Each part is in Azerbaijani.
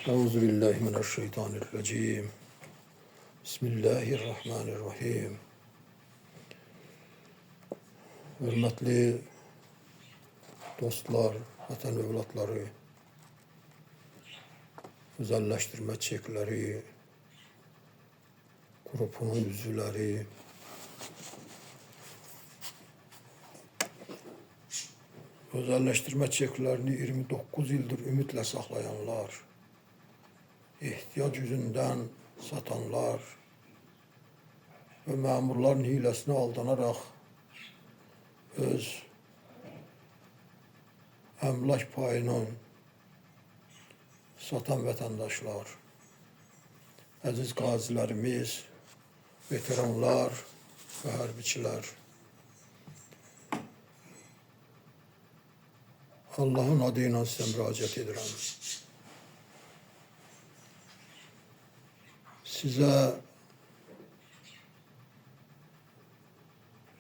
Euzu billahi mineşşeytanirracim. Bismillahirrahmanirrahim. Hörmətli dostlar, vətən övladları, özəlləşdirmə çekləri, qrupunun üzvləri, özəlləşdirmə çeklərini 29 ildir ümidlə saxlayanlar, ehtiyac yüzündən satanlar və məmurların hiləsinə aldanaraq öz əmlak payını satan vətəndaşlar, əziz qazilərimiz, veteranlar və hərbiçilər, Allahın adı ilə sizə müraciət edirəm. Sizə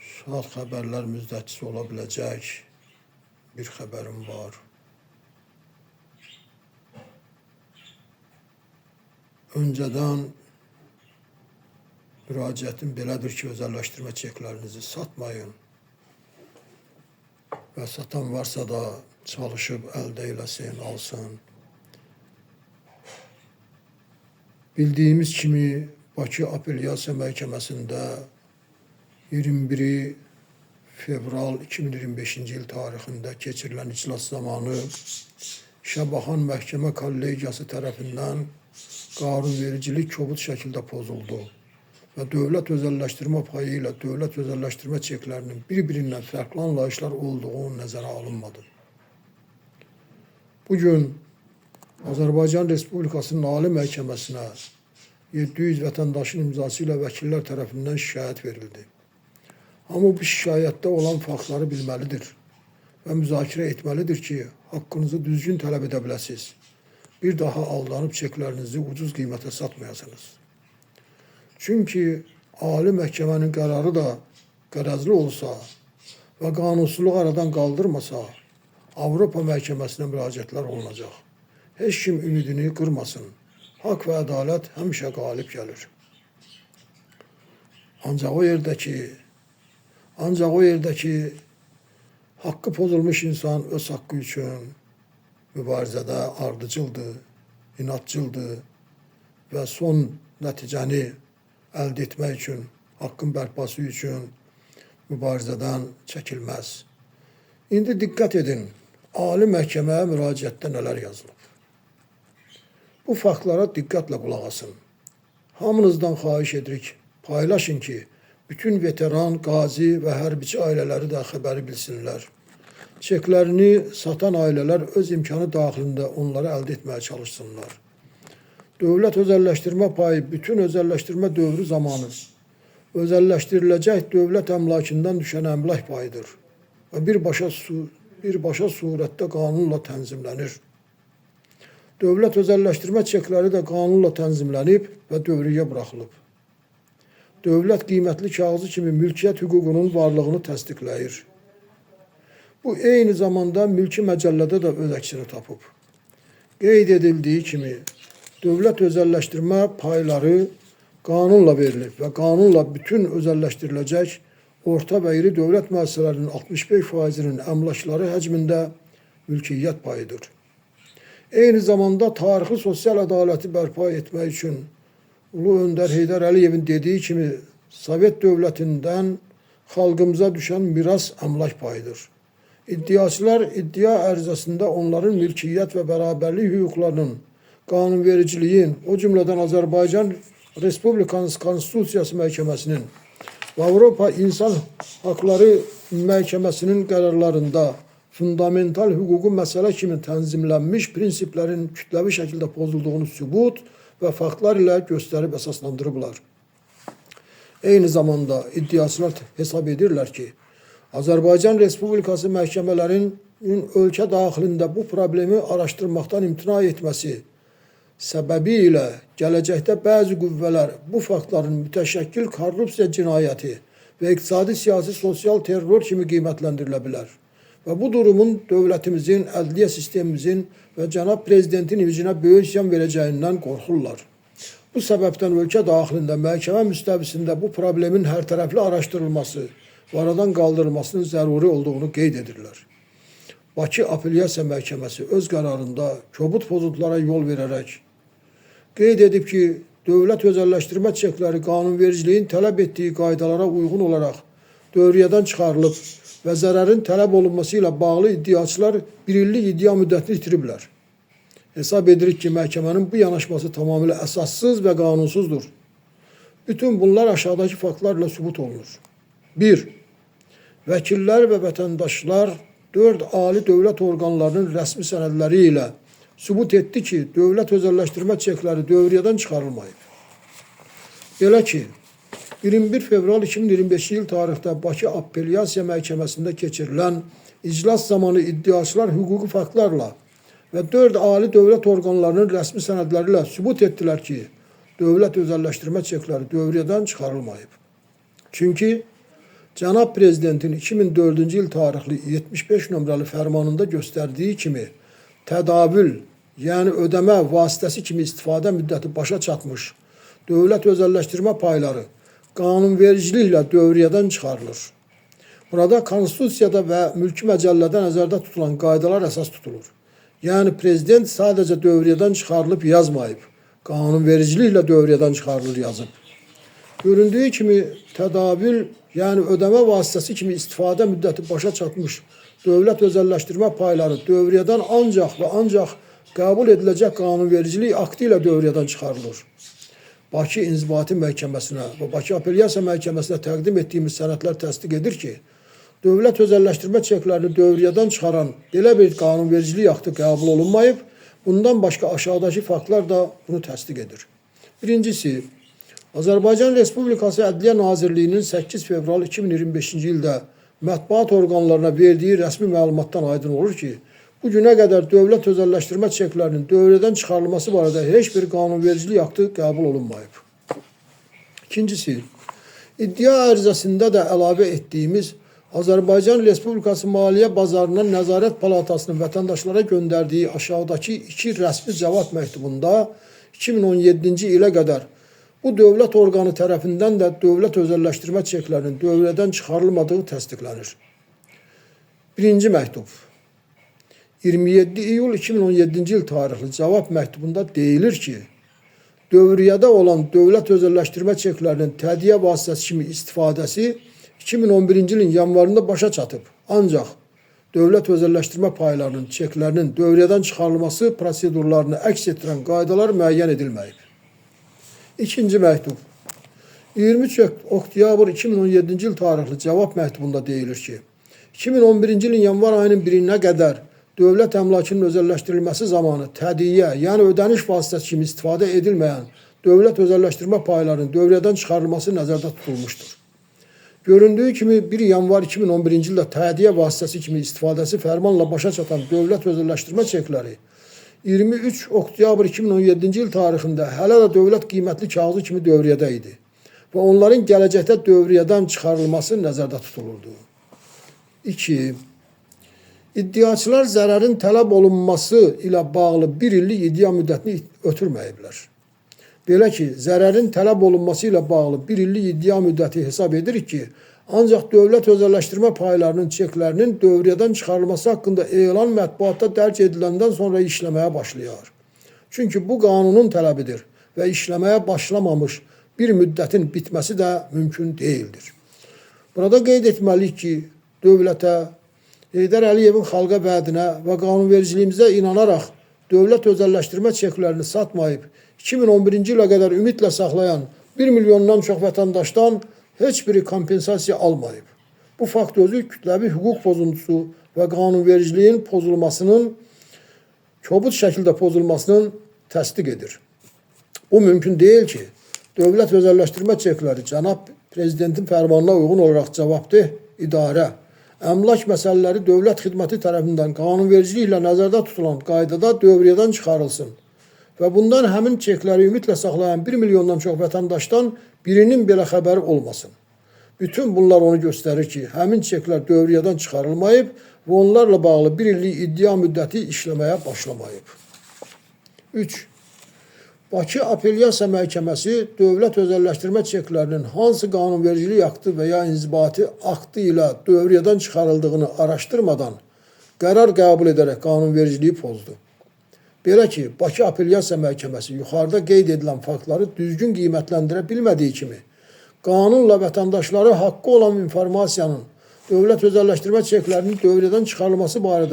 şad xəbərlər müjdəçisi ola biləcək bir xəbərim var. Öncədən müraciətim belədir ki, özəlləşdirmə çeklərinizi satmayın və satan varsa da çalışıb əldə eləsin, alsın. Bildiyimiz kimi Bakı Apellyasiya Məhkəməsində 21 fevral 2025-ci il tarixində keçirilən iclas zamanı işə baxan məhkəmə kollegiyası tərəfindən qanunvericilik kobud şəkildə pozuldu və dövlət özəlləşdirmə payı ilə dövlət özəlləşdirmə çeklərinin bir-birindən fərqli anlayışlar olduğu nəzərə alınmadı. Bugün Azərbaycan Respublikasının Ali Məhkəməsinə 700 vətəndaşın imzası ilə vəkillər tərəfindən şikayət verildi. Amma bu şikayətdə olan faktları bilməlidir və müzakirə etməlidir ki, haqqınızı düzgün tələb edə biləsiniz. Bir daha aldanıb çeklərinizi ucuz qiymətə satmayasınız. Çünki Ali Məhkəmənin qərarı da qərəzli olsa və qanunsuzluğu aradan qaldırmasa, Avropa Məhkəməsinə müraciətlər olunacaq. Heç kim ümidini qırmasın. Haqq və ədalət həmişə qalib gəlir. Ancaq o yerdə ki, haqqı pozulmuş insan öz haqqı üçün mübarizədə ardıcıldır, inatçıldır və son nəticəni əldə etmək üçün, haqqın bərpası üçün mübarizədən çəkilməz. İndi diqqət edin, Ali Məhkəməyə müraciətdə nələr yazılıb. Bu faktlara diqqətlə qulaq asın. Hamınızdan xahiş edirik, paylaşın ki, bütün veteran, qazi və hərbiçi ailələri də xəbəri bilsinlər. Çeklərini satan ailələr öz imkanı daxilində onları əldə etməyə çalışsınlar. Dövlət özəlləşdirmə payı bütün özəlləşdirmə dövrü zamanı özəlləşdiriləcək dövlət əmlakından düşən əmlak payıdır və birbaşa surətdə qanunla tənzimlənir. Dövlət özəlləşdirmə çekləri də qanunla tənzimlənib və dövriyyə buraxılıb. Dövlət qiymətli kağızı kimi mülkiyyət hüququnun varlığını təsdiqləyir. Bu, eyni zamanda mülki məcəllədə də öz əksini tapıb. Qeyd edildiyi kimi, dövlət özəlləşdirmə payları qanunla verilib və qanunla bütün özəlləşdiriləcək orta və iri dövlət müəssisələrinin 65%-inin əmlakları həcmində mülkiyyət payıdır. Eyni zamanda tarixi sosial ədaləti bərpa etmək üçün Ulu Öndər Heydər Əliyevin dediyi kimi Sovet dövlətindən xalqımıza düşən miras əmlak payıdır. İddiaçılar iddia ərizəsində onların mülkiyyət və bərabərlik hüquqlarının, qanunvericiliyin, o cümlədən Azərbaycan Respublikası Konstitusiyası Məhkəməsinin və Avropa İnsan Haqları Məhkəməsinin qərarlarında fundamental hüquqi məsələ kimi tənzimlənmiş prinsiplərin kütləvi şəkildə pozulduğunu sübut və faktlar ilə göstərib əsaslandırıblar. Eyni zamanda iddiaçılar hesab edirlər ki, Azərbaycan Respublikası məhkəmələrinin ölkə daxilində bu problemi araşdırmaqdan imtina etməsi səbəbi ilə gələcəkdə bəzi qüvvələr bu faktların mütəşəkkil korrupsiya cinayəti və iqtisadi, siyasi, sosial terror kimi qiymətləndirilə bilər və bu durumun dövlətimizin, ədliyyə sistemimizin və cənab prezidentin imicinə böyük ziyan verəcəyindən qorxurlar. Bu səbəbdən ölkə daxilində məhkəmə müstəvisində bu problemin hərtərəfli araşdırılması və aradan qaldırılmasının zəruri olduğunu qeyd edirlər. Bakı Apellyasiya Məhkəməsi öz qərarında kobud pozuntulara yol verərək qeyd edib ki, dövlət özəlləşdirmə çekləri qanunvericiliyin tələb etdiyi qaydalara uyğun olaraq dövriyyədən çıxarılıb və zərərin tələb olunması ilə bağlı iddiaçılar bir illik iddia müddətini itiriblər. Hesab edirik ki, məhkəmənin bu yanaşması tamamilə əsassız və qanunsuzdur. Bütün bunlar aşağıdakı faktlarla sübut olunur. 1. Vəkillər və vətəndaşlar 4 ali dövlət orqanlarının rəsmi sənədləri ilə sübut etdi ki, dövlət özəlləşdirmə çekləri dövriyyədən çıxarılmayıb. Belə ki, 21 fevral 2025-ci il tarixdə Bakı Apellyasiya Məhkəməsində keçirilən iclas zamanı iddiaçılar hüquqi faktlarla və 4 ali dövlət orqanlarının rəsmi sənədləri ilə sübut etdilər ki, dövlət özəlləşdirmə çekləri dövriyyədən çıxarılmayıb. Çünki cənab prezidentin 2004-cü il tarixli 75 nömrəli fərmanında göstərdiyi kimi tədavül, yəni ödəmə vasitəsi kimi istifadə müddəti başa çatmış dövlət özəlləşdirmə payları qanunvericiliklə dövriyyədən çıxarılır. Burada konstitusiyada və mülki məcəllədə nəzərdə tutulan qaydalar əsas tutulur. Yəni prezident sadəcə dövriyyədən çıxarılıb yazmayıb, qanunvericiliklə dövriyyədən çıxarılır yazıb. Göründüyü kimi tədavül, yəni ödəmə vasitəsi kimi istifadə müddəti başa çatmış dövlət özəlləşdirmə payları dövriyyədən ancaq və ancaq qəbul ediləcək qanunvericilik aktı ilə dövriyyədən çıxarılır. Bakı İnzibati Məhkəməsinə və Bakı Apellyasiya Məhkəməsinə təqdim etdiyimiz sənədlər təsdiq edir ki, dövlət özəlləşdirmə çeklərini dövriyyədən çıxaran belə bir qanunvericilik aktı qəbul olunmayıb, bundan başqa aşağıdakı faktlar da bunu təsdiq edir. Birincisi, Azərbaycan Respublikası Ədliyyə Nazirliyinin 8 fevral 2025-ci ildə mətbuat orqanlarına verdiyi rəsmi məlumatdan aydın olur ki, bu günə qədər dövlət özəlləşdirmə çeklərinin dövriyyədən çıxarılması barədə heç bir qanunvericilik aktı qəbul olunmayıb. İkincisi, iddia ərizəsində də əlavə etdiyimiz Azərbaycan Respublikası Maliyyə Bazarından Nəzarət Palatasının vətəndaşlara göndərdiyi aşağıdakı iki rəsmi cavab məktubunda 2017-ci ilə qədər bu dövlət orqanı tərəfindən də dövlət özəlləşdirmə çeklərinin dövriyyədən çıxarılmadığı təsdiqlənir. Birinci məktub. 27 iyul 2017-ci il tarixli cavab məktubunda deyilir ki, dövriyyədə olan dövlət özəlləşdirmə çeklərinin tədqiyə vasitəsi kimi istifadəsi 2011-ci ilin yanvarında başa çatıb. Ancaq dövlət özəlləşdirmə paylarının çeklərinin dövriyyədən çıxarılması prosedurlarını əks etdirən qaydalar müəyyən edilməyib. İkinci məktub. 23 oktyabr 2017-ci il tarixli cavab məktubunda deyilir ki, 2011-ci ilin yanvar ayının 1-nə qədər dövlət əmlakının özəlləşdirilməsi zamanı tədiyyə, yəni ödəniş vasitəsi kimi istifadə edilməyən dövlət özəlləşdirmə paylarının dövriyyədən çıxarılması nəzərdə tutulmuşdur. Göründüyü kimi 1 yanvar 2011-ci ildə tədiyyə vasitəsi kimi istifadəsi fərmanla başa çatan dövlət özəlləşdirmə çekləri 23 oktyabr 2017-ci il tarixində hələ də dövlət qiymətli kağızı kimi dövriyyədə idi və onların gələcəkdə dövriyyədən çıxarılması nəzərdə tutulurdu. 2. İddiaçılar zərərin tələb olunması ilə bağlı bir illik iddia müddətini ötürməyiblər. Belə ki, zərərin tələb olunması ilə bağlı bir illik iddia müddəti hesab edirik ki, ancaq dövlət özəlləşdirmə paylarının çeklərinin dövriyyədən çıxarılması haqqında elan mətbuatda dərc ediləndən sonra işləməyə başlayar. Çünki bu qanunun tələbidir və işləməyə başlamamış bir müddətin bitməsi də mümkün deyildir. Burada qeyd etməliyik ki, dövlətə, Heydər Əliyevin xalqa vədinə və qanunvericiliyimizə inanaraq dövlət özəlləşdirmə çeklərini satmayıb 2011-ci ilə qədər ümidlə saxlayan 1 milyondan çox vətəndaşdan heç biri kompensasiya almayıb. Bu fakt özü kütləvi hüquq pozuntusu və qanunvericiliyin pozulmasının, kobud şəkildə pozulmasının təsdiq edir. Bu mümkün deyil ki, dövlət özəlləşdirmə çekləri cənab prezidentin fərmanına uyğun olaraq cavabdeh idarə, əmlak məsələləri dövlət xidməti tərəfindən qanunvericiliklə nəzərdə tutulan qaydada dövriyyədən çıxarılsın və bundan həmin çekləri ümidlə saxlayan 1 milyondan çox vətəndaşdan birinin belə xəbəri olmasın. Bütün bunlar onu göstərir ki, həmin çeklər dövriyyədən çıxarılmayıb və onlarla bağlı bir illik iddia müddəti işləməyə başlamayıb. 3. Bakı Apellyasiya Məhkəməsi dövlət özəlləşdirmə çeklərinin hansı qanunvericilik aktı və ya inzibati aktı ilə dövriyyədən çıxarıldığını araşdırmadan qərar qəbul edərək qanunvericiliyi pozdu. Belə ki, Bakı Apellyasiya Məhkəməsi yuxarıda qeyd edilən faktları düzgün qiymətləndirə bilmədiyi kimi, qanunla vətəndaşlara haqqı olan informasiyanın dövlət özəlləşdirmə çeklərinin dövriyyədən çıxarılması barədə